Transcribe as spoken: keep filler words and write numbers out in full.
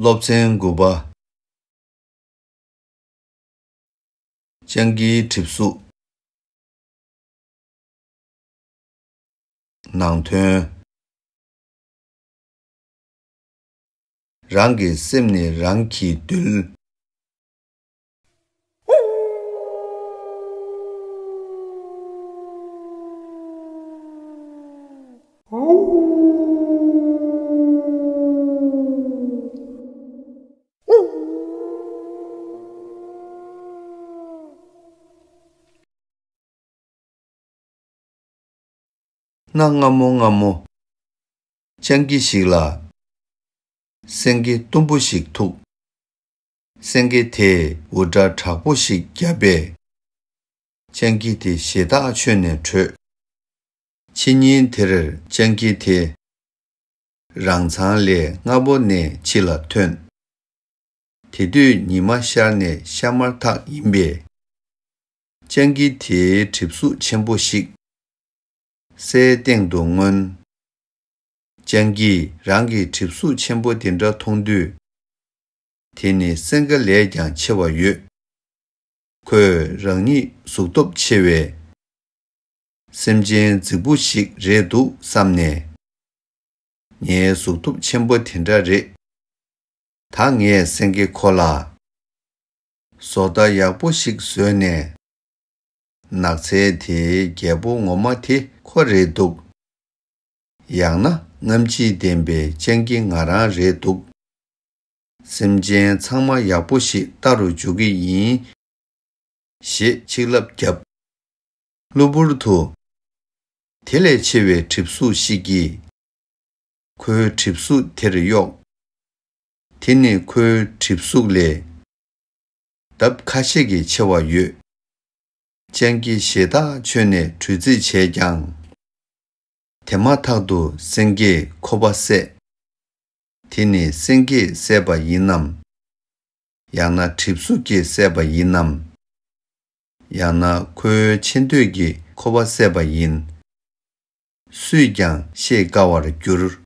སློབ་ཚན་དགུ་པ། སྤྱང་ཀིའི་གྲིབ་གཟུགས། ནང་དོན། རང་གི་སེམས་ནི་རང་གིས་འདུལ། གནའ་སྔ་མོ་སྔ་མོ། སྤྱང་ཀི་ཞིག་ལ་སེང་གེ་གཏུམ་པོ་ཞིག་ཐུག་སེང་གེ་དེས་འུར་སྒྲ་དྲག་པོ་ཞིག་བརྒྱབ་པས། སྤྱང་ཀི་དེ་ཞེད་ཐག་ཆོད་ནས་བྲོས། ཕྱི་ཉིན་དེར་སྤྱང་ཀི་དེ་རང་ཚང་ལས་སྔ་པོ་ནས་ཕྱི་ལ་ཐོན། དེ་དུས་ཉི་མ་ཤར་ནས་ཤ་མར་ཐག་ཡིན་པས། སྤྱང་ཀི་དེའི་གྲིབ་གཟུགས་ཆེན་པོ་ཞིག་སའི་སྟེང་དུ་མངོན། སྤྱང་ཀིས་རང་གི་གྲིབ་གཟུགས་ཆེན་པོ་དེ་འདྲ་མཐོང་དུས། དེ་ནི་སེང་གེ་ལས་ཀྱང་ཆེ་བ་ཡོད། ཁོས་རང་ཉིད་གཟུགས་སྟོབས་ཆེ་བས། སེམས་ཅན་རྫིག་པོ་ཞིག་རེད་འདུག་བསམ་ནས། ངའི་གཟུགས་སྟོབས་ཆེན་པོ་དེ་འདྲ་རེད། ད་ངས་སེང་གེ་ཁོ་ལ་བཟོ་ལྟ་ཡག་པོ་ཞིག་བཟོས་ནས། ནགས་ཚལ་དེའི་རྒྱལ་པོ་ངོ་མ་དེ་ཁོ་རེད་འདུག་ཡང་ན་རྔམ་བརྗིད་ལྡན་པའི་སྤྱང་ཀི་ང་རང་རེད་འདུག་སེམས་ཅན་ཚང་མ་ཡག་པོ་ཞིག་ལྟ་རུ་འཇུག་གི་ཡིན། ཞེས་ཆིག་ལབ་བརྒྱབ། གློ་བུར་དུ། དེ་ལས་ཆེ་བའི་གྲིབ་གཟུགས་ཤིག་གིས། ཁོའི་གྲིབ་གཟུགས་དེར་གཡོགས། དེ་ནི་ཁོའི་གྲིབ་གཟུགས་ལས། ལྡབ་ཁ་ཤས་ཀྱིས་ཆེ་བ་ཡོད། སྤྱང་ཀི་ཞེད་ཐག་ཆོད་ནས་དྲུད་རྩིས་བྱས་ཀྱང་། དེ་མ་ཐག་ཏུ་སེང་གེས་ཁོ་པ་བསད། དེ་ནི་སེང་གེས་བསད་པ་ཡིན་ནམ། ཡང་ན་གྲིབ་གཟུགས་ཀྱིས་བསད་པ་ཡིན་ནམ། ཡང་ན་ཁོའི་མཆེ་འདོད་ཀྱིས་ཁོ་པ་བསད་པ་ཡིན། སུས་ཀྱང་ཤེས་དཀའ་བར་གྱུར།